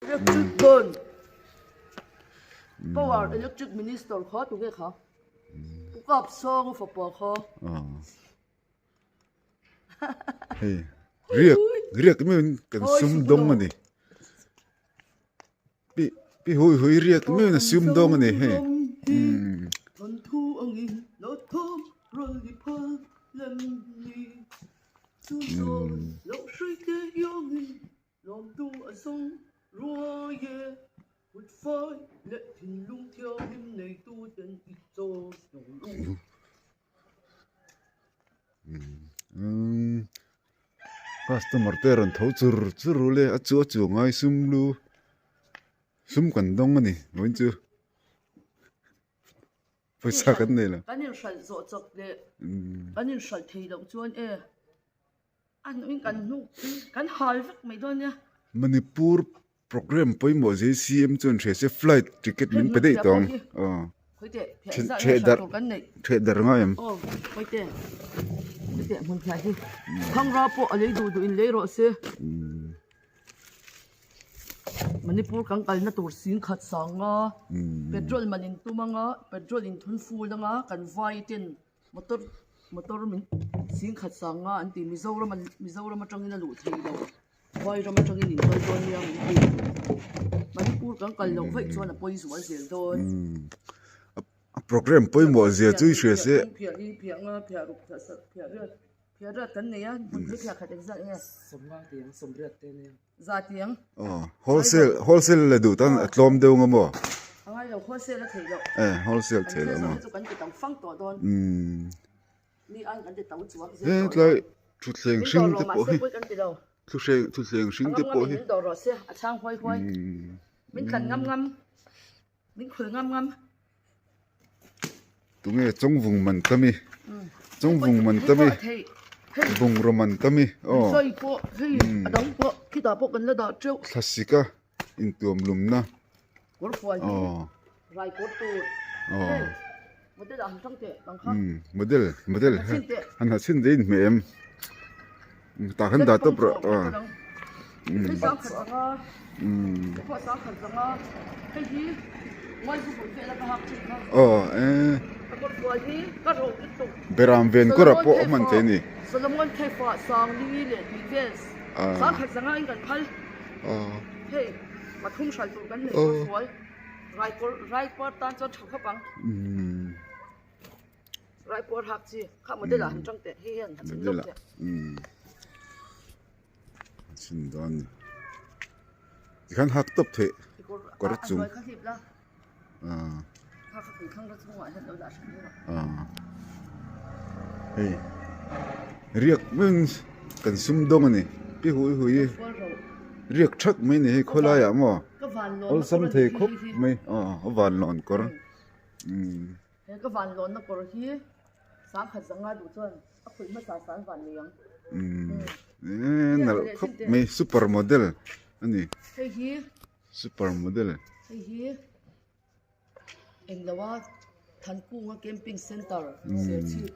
Electric dawn power electric minister kha tunge kha Pu Kap Sanga fapa kha. Hei riak riak meuhin kan sum dawng a ni pi pi hui hui riak meuhin a sum dawng a ni hei umm. Umm customer te rawn tho chur chur ule a chu a chu ngai sum lu sum kan dawng a ni vawiin chu pawisa kan nei lo. Kan inhralh zawh chawp leh kan inhralh thei loh chuan e. A hnuin kan hnu kan hal vek mai dawn nia. Manipur program pawimawh JCM chuan hria se flight ticket min pe daih tawh ang. Theh darh theh darh ngai em? Aw Hawite Hawite hmun phiah hi Thangra pawh a lei duh duh in lei rawh se. Manipur kan kalna tur sing khat sang a petrol man in tum anga petrol in thun ful anga kan vai ten Motor motor min sing khat sang nga an ti Mizoram an Mizoram atangin a luh thei lo Vairam atangin in kal dawn nia min ti Manipur kan kal loh vaih chuan a pawi zual zel dawn. A program pawimawh zia chu i hria se. Phiah hi phiah nga phiah ruk phiah sarh phiah riat phiah riat kan nei a hmun hi phiah khat engzat nge Sawmnga tiang sawmriat te nia. Za tiang. Aw wholesale wholesale la duh tan a tlawm deuh nga maw? A ngai lo wholesale a theih loh. Eh wholesale theih loh maw? Kan thil zawrh hi chu kan ti tam fang tawh dawn. Umm. Mi an kan ti tam chuak zel tawh dawn. He tlai thutthleng hring te pawh hi. Min dawr rawh mahse pawi kan ti lo. Thutthleng thutthleng hring te pawh hi. A ngam ngam in min dawr rawh se a chhang huai huai. Min tlan ngam ngam. Min khul ngam ngam. Tunge chawngvung man ta mi? Chawngvung man ta mi? Bungraw man ta mi? Aw. Sawi pawh hei a dang pawh khitah pawh kan la dah teuh. Thlasik a intuam lumna. Kawr fual hi rai kawr tur. Aw. Model ah han hrang teh ang kha. Model model han ha chhin daih inhmeh em? Tah khan dah tawp rawh aw. Hei sang khat zanga pawh sang khat zanga hei hi ngawi chu bul vel a ka hak thin kha. Aw e. Ka kawr fual hi ka ro lutuk. Beram ven kawr ah pawh a hman thei a ni. Solomon Khefa sang li leh tih vel sang khat zanga in kan phal. Hei pathum hral tur kan nei kawr fual rai kawr rai kawr tan chuan tha khawp ang. Rai kawr hak chi kha model ah han tang teh hei hian a chin lawk teh. A chhin dawn ni. Tikhan hak tawp theih kawr chung. Hei riak meuhin kan sum dawng a ni pi hui hui hi riak thak mai a ni hei khawlai ah maw awlsam thei khawp mai aw a van lawn kawr umm. He ka van lawnna kawr hi sangkhat zanga duh chuan a khawih hmasa san van nei ang. Umm e nalh khawp mai super model a ni. Hei hi super model. Hei hi englo a Thankunga camping center Serchhip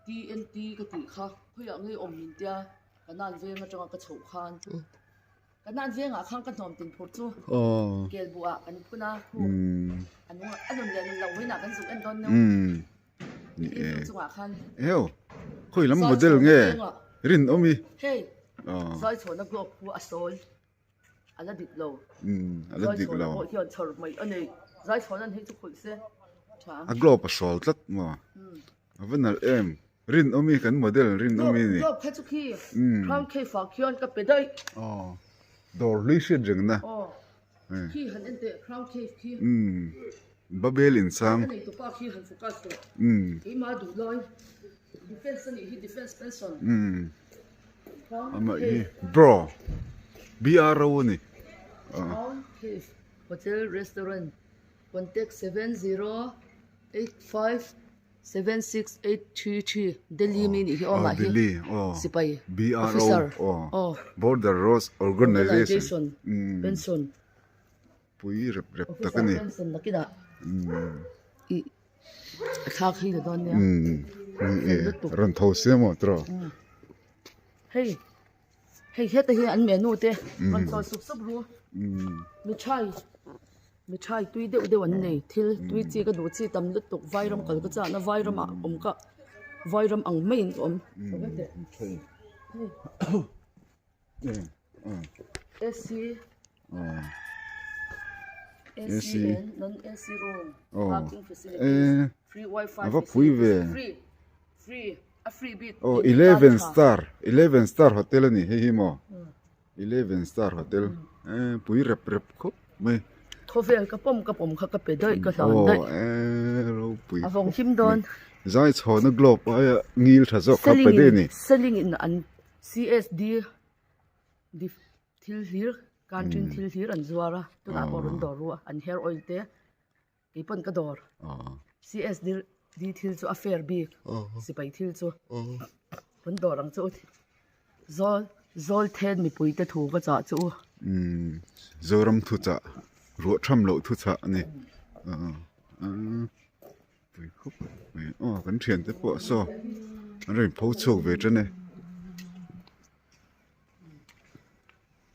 TNT ka tih kha khawiah nge awm min tia ka nan veng atanga ka chhoh khan. Ka nan vengah khan ka hnawm tin phur chu kel buh ah kan phun a khu a nung a nun leh nun loh vawiinah kan zuk en dawn nia khi hnu chungah khan Heo khawi lam model nge rinawm i hei zai chhawna globe khu a sawl a la dik lo a la dik lo zai chhawna pawh hian chhawr mai a nei zai chhawna hi chu khawih se tha a globe a sawl tlat maw A va nalh em? Rinawmi kan model Rinawmi ni. Globe kha chu khi Crown Cafe ah khian ka pe daih. Aw dawr hlui hriat rengna. Aw khi han en teh Crown Cafe khi. Umm Babel insang. A neitupa khi han focus tawh. Umm. Keimah duh lai defence a nih hi defence pension. Umm amah hi bro BRO a ni. Crown Cafe Hotel Restaurant contact 7085 76833 Delhi mi nih hi aw mah hi sipai officer aw Border Roads Organization pension pui rep rep tak officer a ni pension nakinah ih a thlak hi la dawn nia ni e rawn tho sia maw tiraw hei. Hei heta hi an menu te rawn sawi sup sup ru. Mithai mithai tui deuh deuh an nei thil tui chi ka duh chi tam lutuk vairam kal ka chahna vairam ah awm ka vairam ang maiin ka awm. AC AC and non AC room parking facilities free wifi facilities free free a free bik oh 11 star 11 star hotel ani hei hi maw 11 star hotel eh pui rep rep khawp mai khawvel ka pawm ka pawm kha ka pe daih ka hlan daih oh eh ropui a vawng him dawn zai chhawna globe aia ngil tha zawk kha pe daih ani selling in an CSD thil hlir kantin thil hlir an zuar a tunah pawh rawn dawr ru a an hair oil te kei pawn ka dawr CSD thil chu a fair bik sipai thil chu rawn dawr ang chu zawl zawl then mipui te thu ka chah chu Zoram thu chah ruah tham loh thu chah a ni. Tui khawp mai aw kan thiante pawh saw an rawn pho chhuak ve tan e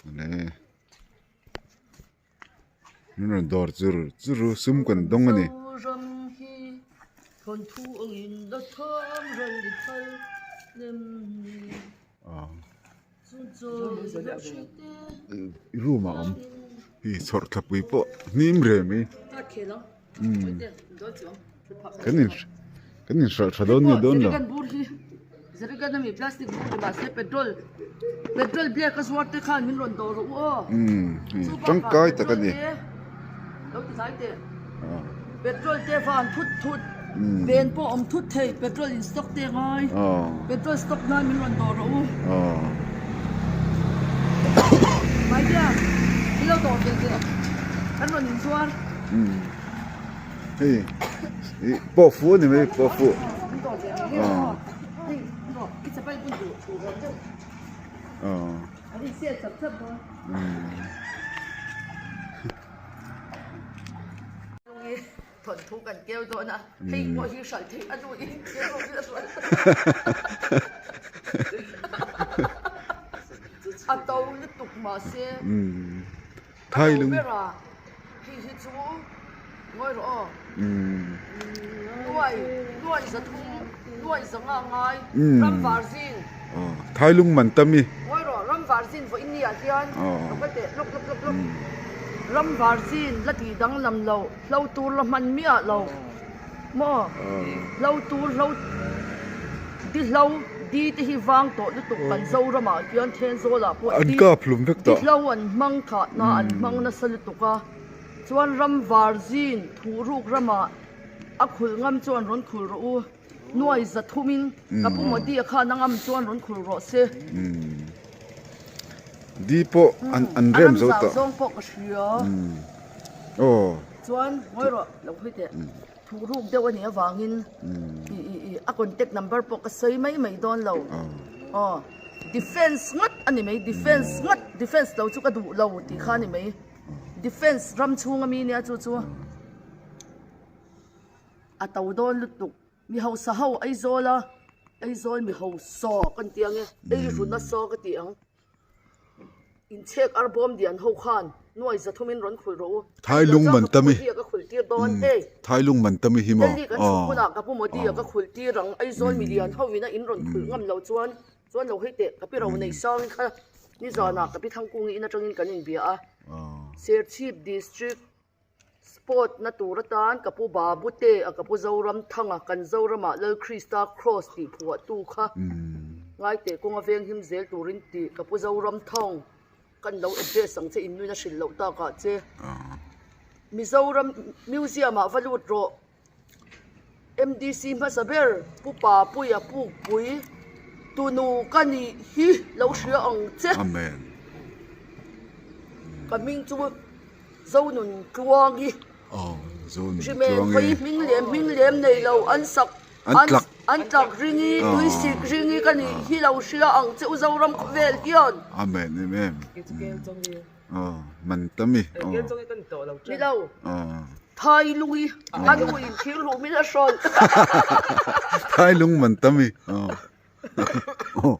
awle an rawn dawr chur chur a sum kan dawng a ni. Room ah a awm hei chhawrh thlapui pawh hnim rem hi kan in kan in hralh tha dawn nge dawn lo. Tangkai tak a ni. Petrol te van thut thut ven pawh awm thut thei petrol in stock te ngai petrol stock nan min rawn dawh rawh u my dear min lo dawh ve teh kan rawn in zuar hei ih pawh fuh a ni mai pawh fuh min dawh ve ang hei rawh i chapai bun duh thu rawh deuh an in sel chap chap dawn. Thawnthu kan keu dawn a, hei pawh hi hralh theih a nuin thil rawng hi a hruai a to lutuk mahse a to ber a, hei hi chu ngawi rawh aw nuai nuai zathum nuai zanga ngai ram var zing Thailung man tam i. Ngawi rawh, ram var zin vawiin ni ah hian lo kal teh lawk lawk lawk lawk. Ram var zin la tih danglam lo, hlo tur la hman miah lo maw? Hlo tur hlo di hlo di te hi vang tawh lutuk kan Zoram ah hian Thenzawl ah pawh di di hlo an hmang thah na an hmang nasa lutuk a, chuan ram var zin thuhruk ramah a khulh ngam chuan rawn khulh rawh u. Nuai zathumin ka pu Modi-a khan a ngam chuan rawn khul rawh se. Di pawh an rem zo tawh. A ram zau zawng pawh ka hria. Aw. Chuan ngawi rawh lo hawi teh. Thuh ruk deuh a nih avangin a contact number pawh ka sawi mai mai dawn lo. Aw. Defence ngawt a ni mai, defence ngawt, defence lo chu ka duh lo tih kha a ni mai. Defence ram chhunga mi nia chu chu. A to dawn lutuk. Mi hausa ho Aizawl a, Aizawl mi hausa kan ti ang e, Eiruna saw ka ti ang. Inchhek arbawm dian ho khan nuai zathumin rawn khulh rawh u. Thailung man tam i. Ka khulh tir dawn hei. Thailung man tam i hi maw. Delhi kan chhuk hunah ka pu Modi a ka khulh tir ang. Aizawl mi lian ho ina in rawn khulh ngam lo chuan chuan lo hei teh ka pi ro nei sang kha nizanah ka pi Thangkungi in atangin kan inbia a. Serchhip district. Sport na tur atan ka pu Babute a ka pu Zoramthanga kan Zoramah Lal Krista Cross tih phuahtu kha ngaiteh kawnga venghim zel turin tih ka pu Zoramthang kan lo address ang che innuin a hrilh loh takah che Mizoram Museum ah va lut rawh. MDC hmasa ber Pu Papuia Pukpui tunu ka nih hi lo hria ang che. Amen. Ka hming chu Zonun Tluangi. Oh, Zonun Hrimen Tluangi. Khawi hming lem hming lem nei lo an sak An tlak. An tlak ringi tuisik ringi ka nih hi lo hria ang che u Zoram khawvel hian. Amen amen. Oh, man tami. Oh. Ni lo. Oh. Thai lungi a nu in thir luh min a hrawn. Thai lung man tami. Oh. Oh.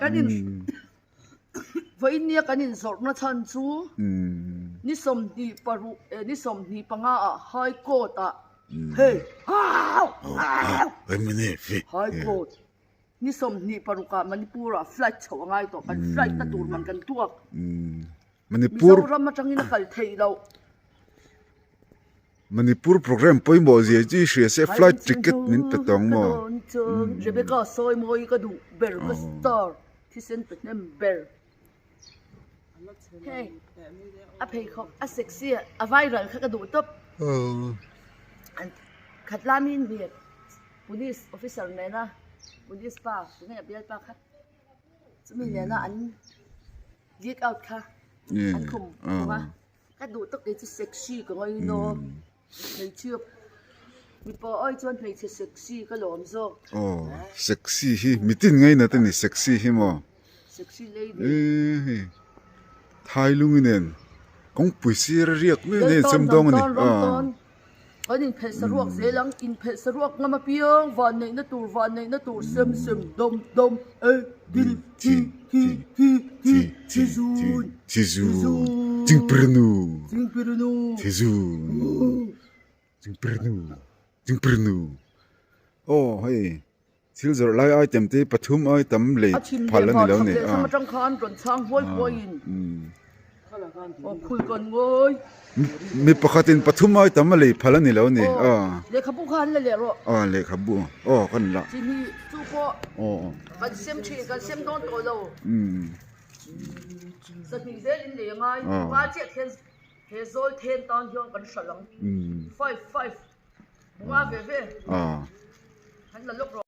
Kan in. Vawinia kan inzawrhna chhan chu ni 26 eh ni 25 ah High Court ah hei High Court ni 26 ah Manipur ah flight chhoh a ngai tawh kan flight na tur man kan tuak Mizoram atangin a kal theih loh. Manipur program pawimawh zia chu i hria se flight ticket min pe tawng maw? Rebecca sawi mawi ka duh ber ka star thisen pe hnem ber. Hei a pheikhawk a sexy a viral kha ka duh tawp. An khat lami mi police officer nena police pa tunge a bialpa kha chumi nena an leak out kha an khum khum a. Ka duh tak kei chu sexy ka ngaih no hmeichhia mipa ai chuan hmeichhe sexy ka lawm zawk. Aw sexy hi mitin ngainat a ni sexy hi maw. Sexy lady. Ee hei thai lungi nen kawngpui sir a riak mai nen chhem dawng a ni. Kan inphelh saruak zel ang, inphelh saruak ngam apiang vanneihna tur vanneihna tur sem sem dawm dawm e dil thi thi thi thi thi zun thi zun chingpirnu chingpirnu thi zun chingpirnu chingpirnu aw hei thil zawrh lai item te pathum ai tam lei phal a ni lo ni a atang khan rawn chhang huai huai in aw phul kan ngawi mi pakhat in pathum ai tam a lei phal a ni lo ni a lehkhabu kha an la leh rawh a lehkhabu aw kan la chi hnih chu pawh kan sem thin kan sem dawn tawh lo sahnih zel in lei a ngai ngai chiah khian he zawl then tan hian kan hralh ang 5 5 bunga ve ve a kan la lawk rawh.